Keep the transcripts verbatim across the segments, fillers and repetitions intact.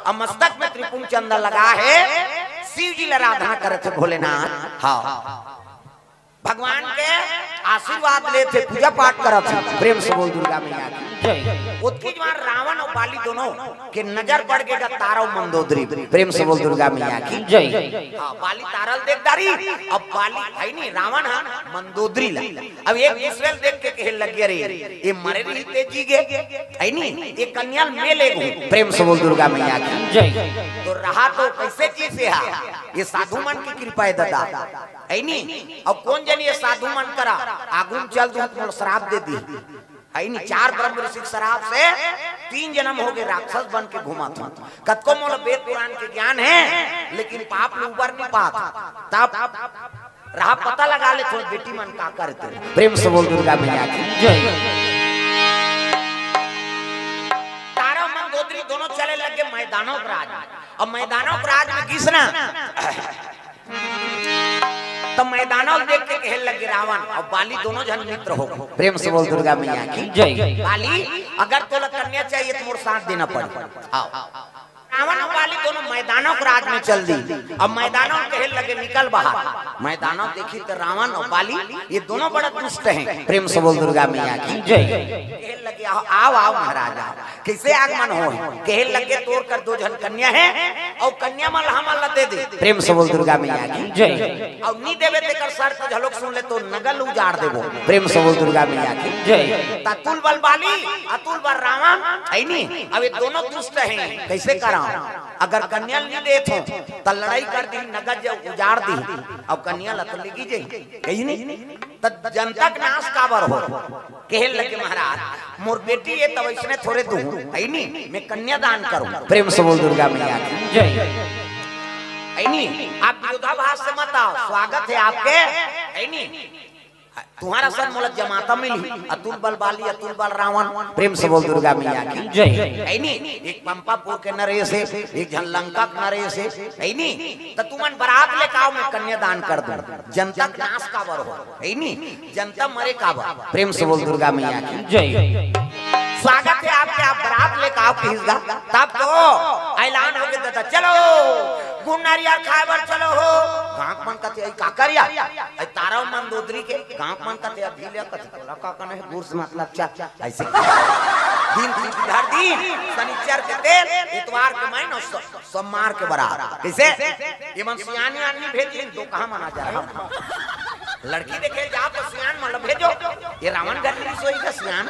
अब मस्तक में त्रिपुंड चंदा लगा है, शिव जी ल आराधना करत हे भोलेनाथ। हाँ, भगवान के आशीर्वाद लेत हे, पूजा पाठ करत हे। प्रेम से बोल दुर्गा मैया की। जय। ओतकी जुवार रावण अउ बाली दोनों के नजर पड़ गे गा तारा अउ मंदोदरी। प्रेम से बोल दुर्गा मैया की। जय। हाँ, बाली तारा ल देख डारी, अब बाली हे नी, रावण ह मंदोदरी ला। अब एक दूसरे ल देख के कहे लग गे, "अरे, ये मरे रही तेजी गे, हे नी, ये कन्या ल मैं ले गहूं।" प्रेम से बोल दुर्गा मैया की। जय। तो रहा तो कइसे चीज हे हा, ये साधु मन के कृपा हे ददा, हे नी। अउ कोन जनी ये साधु मन करा आगू म चल दूं त मोला श्राप दे दी, हे नी। चार ब्रह्म ऋषि के श्राप से तीन जनम हो गे राक्षस बन के घूमत हंव। कतको मोला वेद पुराण के ज्ञान हे, लेकिन पाप ले उबर नइ पात। तब रहा पता लगा ले थोर बेटी मन का करथे। प्रेम से बोल दुर्गा मैया की। जय। तारा मंदोदरी दोनों चले लग गे मैदानव के राज में। अब मैदानव के राज में गिस ना, त मैदानव ल देख के कहे लग गे रावण अउ बाली दोनों झन मित्र हो गे। प्रेम से बोल दुर्गा मैया की। जय। बाली, अगर तोला कन्या चाहिए त मोर साथ देना पड़ही। हाँ। रावण अउ बाली दोनों मैदानव के राज में चल दी। अब मैदानव ल कहे लगे, "निकल बाहर।" मैदानव देखी त रावण अउ बाली ये दोनों बड़ा दुष्ट हे। प्रेम से बोल दुर्गा मैया की। जय। कहे लगे, "आओ, आओ, आओ महाराज, आओ।" कइसे आगमन होय? कहे लगे, "तोर कर दो झन कन्या हे, अउ कन्या मन ल हमन ल दे दे।" प्रेम से बोल दुर्गा मैया की। जय। अउ नइ देबे तेकर शर्त घलोक सुन ले, तो नगर ल उजाड़ देबो। प्रेम से बोल दुर्गा मैया की। जय। त अतुल बल बाली, अतुल बल रावण, हे नी। अब ये दोनों दुष्ट हे, कइसे करंव? अगर कन्या ल नइ देत हों, त लड़ाई कर दी, नगर ल उजाड़ दी, अउ कन्या ल तो लेगी जही, कही नी। त जनता के नाश काबर हो? कहे लगे, "महाराज, मोर बेटी हे, तब अइसने थोरे दूं, हे नी, मैं कन्यादान करूं।" प्रेम से बोल दुर्गा मैया की। जय। हे नी, आप विरोधाभास से मत आओ, स्वागत हे आपके, हे नी। तुम्हारा सन मोला जमाता मिली, अतुल बल बाली, अतुल बल रावण। प्रेम से बोल दुर्गा मैया की। जय। हे नी, एक पंपापुर के नरेश हे, एक झन लंका के नरेश हे, हे नी। त तुमन बरात लेके आओ, मैं कन्यादान कर दूं। जनता के नाश काबर हो, हे नी। जनता मरे काबर? प्रेम से बोल दुर्गा मैया की। जय। स्वागत हे आपके, आप बरात लेके आओ किहिस गा। तब तो ऐलान हो गे ददा, "चलो, गुड़ नारियल खाए बर चलो हो।" गांव मन कथे, "अई काकर या?" "अई तारा मंदोदरी के।" गांव मन कथे, "अभी ले कथे, तोला का कने हे, गुड़ से मतलब चल।" अइसे दिन, दिन, हर दिन, शनिचर के तेल, इतवार के मैं न स-, सोमवार के बरात। कइसे? ये मन सियान यान नइ भेजिन, तो कहां मना जा रहा हम? लड़की देखे जाओ तो सियान मन ल भेजो। ये रावण घर नइ सोई का सियान,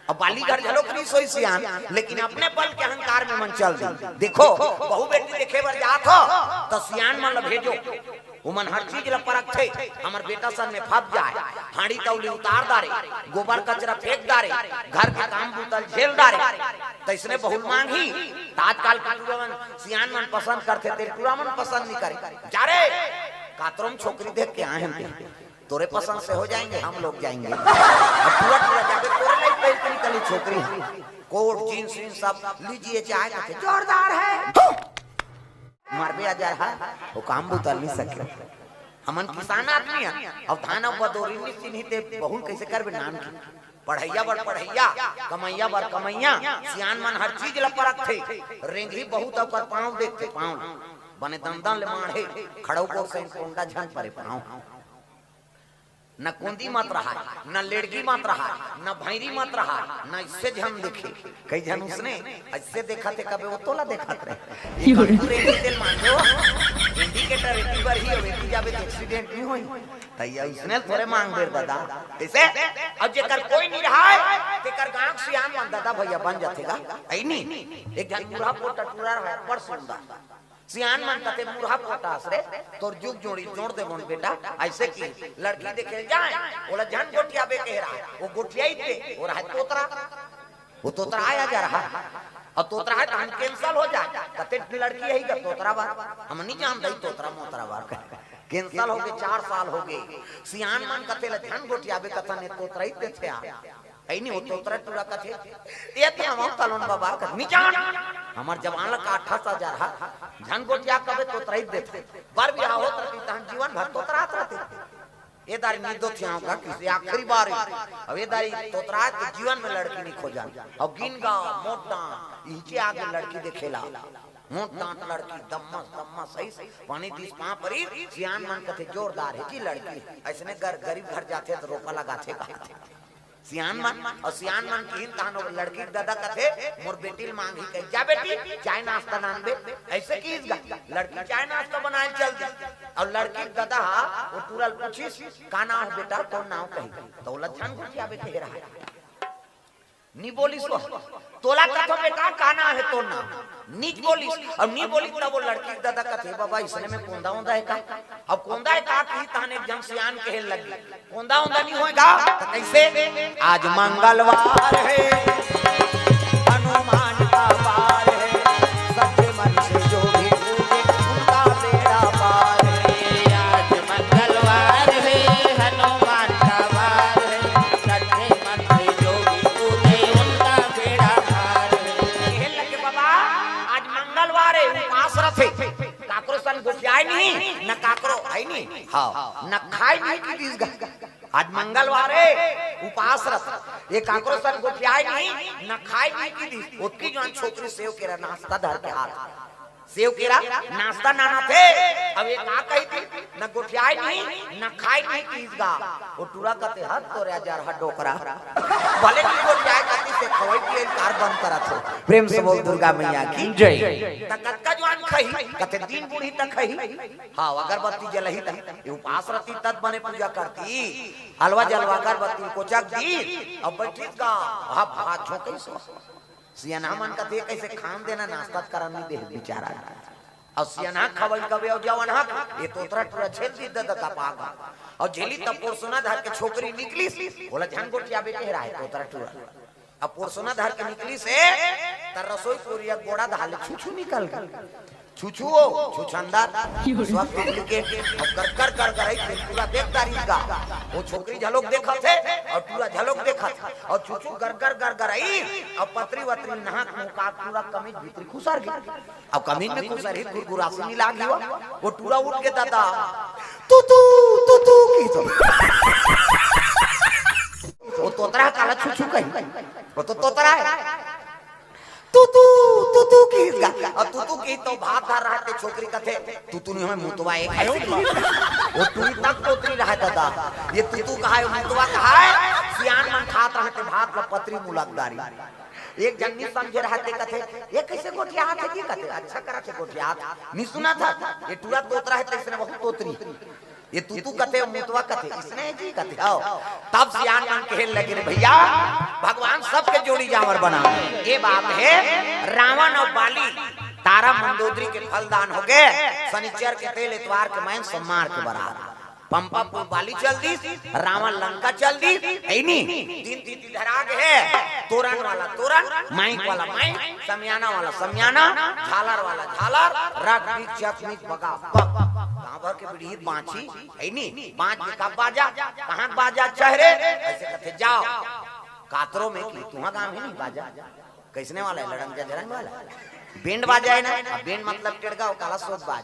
अउ बाली घर घलोक नइ सोई सियान, लेकिन अपने बल के अहंकार में मन चल दी। देखो, बहू बेटी देखे बर जात हो, त सियान मन ल भेजो। ओमन हर चीज ल परखथे, हमर बेटा सन में फंस जाय, हांड़ी तौली उतार डारे, गोबर कचरा फेंक डारे, घर के काम बूता ल झेल डारे, त अइसने बहू ल मांगही। त आजकल के टूरा मन, सियान मन पसंद करथे, तेल टूरा मन पसंद नइ करे। जा रे, कातरो म छोकरी देख के आए हन, तोरे पसंद से हो जाएंगे, हम लोग जाएंगे। अब टूरा टूरा जाबे, तोरे लाइक पहन के निकली छोकरी, कोट, जींस, वींस सब लीजिए, चाहे कथे, "जोरदार है।" मरबे आ जाए, हा, वो काम बूता नइ सके। हमन किसान आदमी हन, अउ धान अउ बदोरी नइ चिन्ही ते बहू ल कइसे करबे नान के? पढ़इया बर पढ़इया, कमइया बर कमइया, सियान मन हर चीज ल परखथे। रेंगही बहू त ओकर पाँव देखथे, पाँव ल। बने दंदन ले माढ़े, खड़ऊ गोड़ सही कोंडा झन परे पाँव। न कोंदी मत रहाय, न लेड़गी मत रहाय, न भैरी मत रहाय, न अइसे झन देखे। कई झन उसने अइसे देखत हे, कबे वो तोला देखत रहे। ये कटू रेंगी तेल मांगो, indicator एती बर ही, अब एती जाबे त accident नइ होई। त ये उसने थोरे मांग बेर ददा। कइसे? अब जेकर कोई नइ रहाय, तेकर गांव सियान मन ददा भैया बन जाथे गा। अई नी? एक झन बूढ़ा पोटा टूरा रहाय, बड़ सुंदर। सियान मन कथे, "मुरहा पोटास रे, तोर जुग जोड़ी जोड़ देबोन बेटा।" अइसे कि लड़की देखे ल जाए, ओला झन गोठियाबे कहे रहा, वो गोठियाई दे, वो रहा तोतरा। वो तोतरा आया जा रहा, अउ तोतरा हे तहन cancel हो जाए। कथे लड़की हे गा तोतरा बर, हम नइ जानत ही तोतरा मोतरा बर। Cancel हो गे, चार साल हो गे। सियान मन कथे ल झन गोठियाबे, कथन ए तोतरा ही देथे आ। अई नी, वो तोतरा टूरा कथे, "ए त हमर तलोन बाबा कथे, नइ जान, हमर जवान ल काठा सजा रहा, झन गोठिया कबे तोतरा ही देथे, बर बिहाव होत रही, तहन जीवन भर तोतरात रथे।" ए दारी नइ दोथियाव का किसे आखिरी बार, अब ए दारी तोतरा के जीवन में लड़की नइ खोजन, अब गिन गा, मोटा, इहिचे आगे लड़की देखेला। मोट डांट लड़की, दम्मस दम्मस सही, पानी दिस पांव परी। सियान मन कथे, "जोरदार हे जी लड़की।" अइसने गर-, गरीब घर जाथे त रोपा लगाथे, कहाथे सियान मन। अउ सियान मन किहिन तहान ओ लड़की के ददा कथे, "मोर बेटी ल मांगही कहि, जा बेटी, चाय नाश्ता नानबे।" अइसे किहिस गा, लड़की चाय नाश्ता बनाए ल चल दिस। अउ लड़की के ददा ह ओ टूरा ल पूछिस, "का नांव हे बेटा, तोर नांव?" कहि, त ओला झन गोठियाबे कहे रहय। नी बोलिस वो। तोला कथों बेटा, का नांव हे तोर नांव? नीच बोलिस। अब नी बोलिस तब वो लड़की के ददा कथे, "बाबा, इसने में कोंदा ओंदा हे का?" अब कोंदा हे का किही, तहान एक झन सियान कहे लगे, "कोंदा ओंदा नी होय गा।" त कइसे? "आज मंगलवार हे, हनुमान का वार हे, सच्चे मन से जो भी पूजे, उनका बेड़ा पार हे।" आज मंगलवार हे, हनुमान का वार हे, सच्चे मन से जो भी पूजे, उनका बेड़ा पार हे। कहे लगे, "बाबा, आज मंगलवार हे, उपास रथे, काकरो सन गोठियाय नहीं, न काकरो है नहीं, हाँ, न खाय नहीं कि दिस गा। आज मंगलवार हे, उपास रथे, ये काकरो सन गोठियाय नहीं, न खाय नहीं कि दिस।" ओतकी जुवान छोकरी सेव केरा नाश्ता धर के हाथ, सेव केरा नाश्ता नानथे। अब ये का कहिथे, "न गोठियाय नहीं, न खाय नहीं किहिस गा।" ओ टूरा कथे, "हद तोरे अजरहा डोकरा, भले नी गोठियाय कहिथे, खवई पियई ल कार बंद करत हो।" प्रेम से बोल दुर्गा मैया की जय। त कतका जुवान खही, कथे, "दिन बूढ़ी तक खही।" हाँ, अगरबत्ती जलही त, ये उपास रती तब बने पूजा करती। हलवा जलवा अगरबत्ती कोचक दी, अब बइठिस गा, हाँ, भात झोंकइस। सियनहा मन कथे, "कइसे खान देना, नाश्ता करन नी दे बिचारा।" अउ सियनहा खवई कबे अउ जवनहा, ये तोतरा टूरा झेल दिस ददा का पागा। अउ झेलिस त पोरसोना धर के छोकरी निकलिस, ओला झन गोठियाबे कहे रहय तोतरा टूरा। अब पोरसोना धर के निकलिस हे, त रसोई कोरिया गोड़ा धर ले छुछू निकल गे। छुछू ओ, छुछंदर, स्वप्न के, अब कर कर कर कर आई, फिर टूरा देख डारिस गा। ओ छोकरी झलोक देखत हे, अउ टूरा झलोक देखत हे, अउ छुछू गर गर गर गर आई, अउ पतरी वतरी नाक मुँह का टूरा कमीज भीतरी खुसर गे। अब कमीज में खुसरही, गुरगुरासी नी लागी हो, ओ टूरा उठ के ददा, "तू तू, तू तू" किहिस। ओ तोतरा काला छुछू कही, ओ तो तोतरा हे। "तू तू, तू तू" किहिस गा। अब तू तू किहिस त भात धर रहय ते छोकरी कथे, "तू तू नी होय, मुतवा ए।" अइसे किहिस। ओ टूरी तक तोतरी रहय ददा, ये तू तू कहय, मुतवा कहय। सियान मन खात रहय ते भात ल पतरी मुलक डारिस। एक झन नी समझे रहय ते कथे, "ये कइसे गोठियात हे जी?" कथे, "अच्छा करत हे गोठियात, नी सुनत हस, ये टूरा तोतरा हे, तइसने वहू तोतरी। ये तू तू कथे, मुतवा कथे, इसने जी कथे।" आओ, तब सियान मन कहे लगे, "रे भइया, भगवान सबके जोड़ी जांवर बनावय।" ये बात हे, रावण अउ बाली तारा मंदोदरी के फलदान होगे, सनिचर के तेल, एतवार के मैन, सोमार के बरात। पंपापुर बाली चल दिस, रावण लंका चल दिस, हे नी? तीन तिथि धरा गे हे, तोरन वाला तोरन, माइक वाला माइक, समियाना वाला समियाना, झालर वाला झालर, रग बीच चक मीच बगा बग। गाँव भर के बिड़ही बाँची, हे नी? बाँच के का बाजा, कहाँ बाजा चहरे, अइसे कथे जाव। कातरो में कि तुँहा गाँव हे नी बाजा? कइसने वाला हे? लड़ंग जझरंग वाला। बेंड बाजा हे ना, अब बेंड मतलब टेड़गा, ओ काला सोज बाज।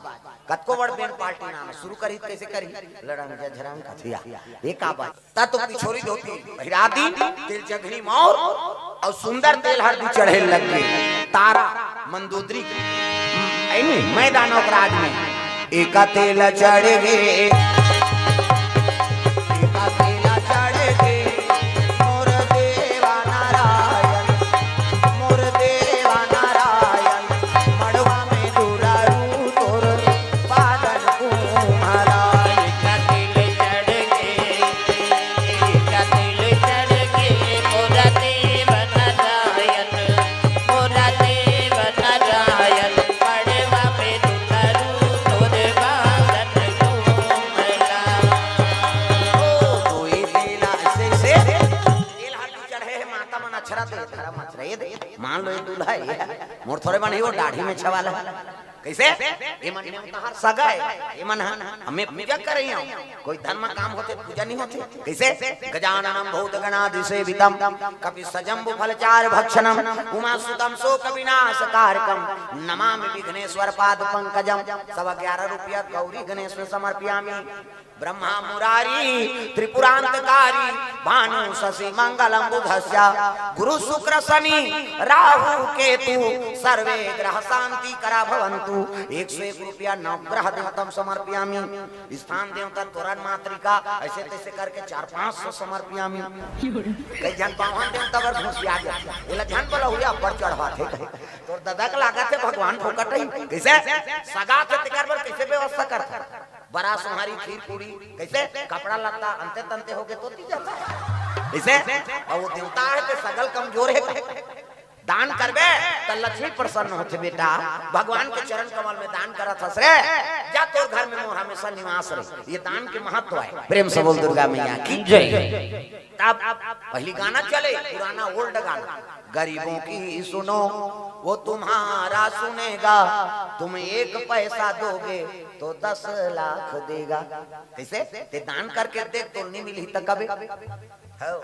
कतको बड़ बेंड पार्टी नाना, सुरू करही त कइसे करही? लड़ंग जझरंग कथिया। ए का बाज? त तो पिछोरी धोती पहिरा दिन, तेल चघनी मौर, अउ सुंदर तेल हरदी चढ़े लग गे। तारा मंदोदरी के, अइनी मैदान ओकरा आज में। एका तेल चढ़ गे, एका तेल चढ़ गे, मोर देवा नारायण, मोर देवा नारायण, मड़वा में दुरारू तोर पादन कुम्हरा। एका तेल चढ़ गे, एका तेल चढ़ गे, मोर देवा नारायण, मोर देवा नारायण, मड़वा में दुरारू तोर पादन कुम्हरा। ओ, तोई तेला से, से, तेल हरदी चढ़े हे, माता मन अक्षरा दे, धरम अक्षरा, ये दे, मान लो ये दूल्हा हे, मोर थोरे बन ही वो दाढ़ी में छवाला। कइसे? एमन नेवता हर सगा हे, एमन ह, हमें पूजा करइया। कोई धर्म काम होथे, पूजा नहीं होथे। कइसे? गजाननम भूत गणादिसेवितम, कपि सजम्बु फलचार भक्षणम, उमा सुतम शोक विनाश कारकम, नमामि विघ्नेश्वर पाद पंकजम। सवा ग्यारह रुपया गौरी गणेश में समर्पयामी। ब्रह्मा मुरारी त्रिपुरांतकारी, भानु शशि मंगलम बुधस्य, गुरु शुक्र शनि राहु केतु, सर्वे ग्रह शांति करा भवंतु। एक सौ एक रुपया नवग्रह देवतम समर्पयामी। स्थान देवता तोरण मातृका, ऐसे तैसे करके चार पाँच सौ समर्पयामी। कई झन पावन देवता बर घुसिया गया, एला झन बोला हुआ ऊपर चढ़वा थे। तोर ददा के लागत हे भगवान फोकट ही। कइसे? सगा थे तेकर बर कइसे व्यवस्था करथे? बरा सोहारी, खीर पूरी, कइसे? कपड़ा लत्ता अंते तंते होगे तो ती जाता हे। कइसे? अउ वो देवता हे ते सगल कमजोर हे। दान करबे त लक्ष्मी प्रसन्न होथे बेटा। भगवान के चरण कमल में दान करत हस रे, जा तोर घर में मोर हमेशा निवास रहे। ये दान के महत्व हे। प्रेम से बोल दुर्गा मैया की जय। तब पहली गाना चले, पुराना ओल्ड गाना, गरीबों की सुनो वो तुम्हारा सुनेगा, तुम एक पैसा दोगे तो दस लाख देगा। कइसे? ते दान करके देख, तो नहीं मिली त कबे। हो,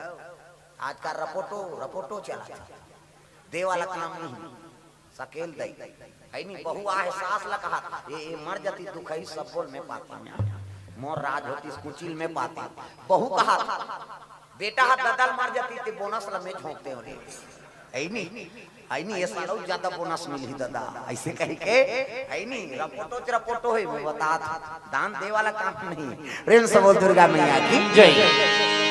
आजकल रपोटो रपोटो चला, दे वाला काम नहीं, सकेल दई। है नी, बहू आहे सास ला कहा, ए, ए मर जाती दुखई सब बोल में पाती में, मोर राज होती कुचिल में पाती। बहू कहा, बेटा हा ददल मर जाती ते बोनस ला में झोंकते हो रे। है नी, है नी, ये सालों ज्यादा बोनस मिली ददा, ऐसे कह के। है नी, रपोटो च रपोटो है, मैं बता था, दान दे वाला काम नहीं। प्रेम से बोल दुर्गा मैया की जय।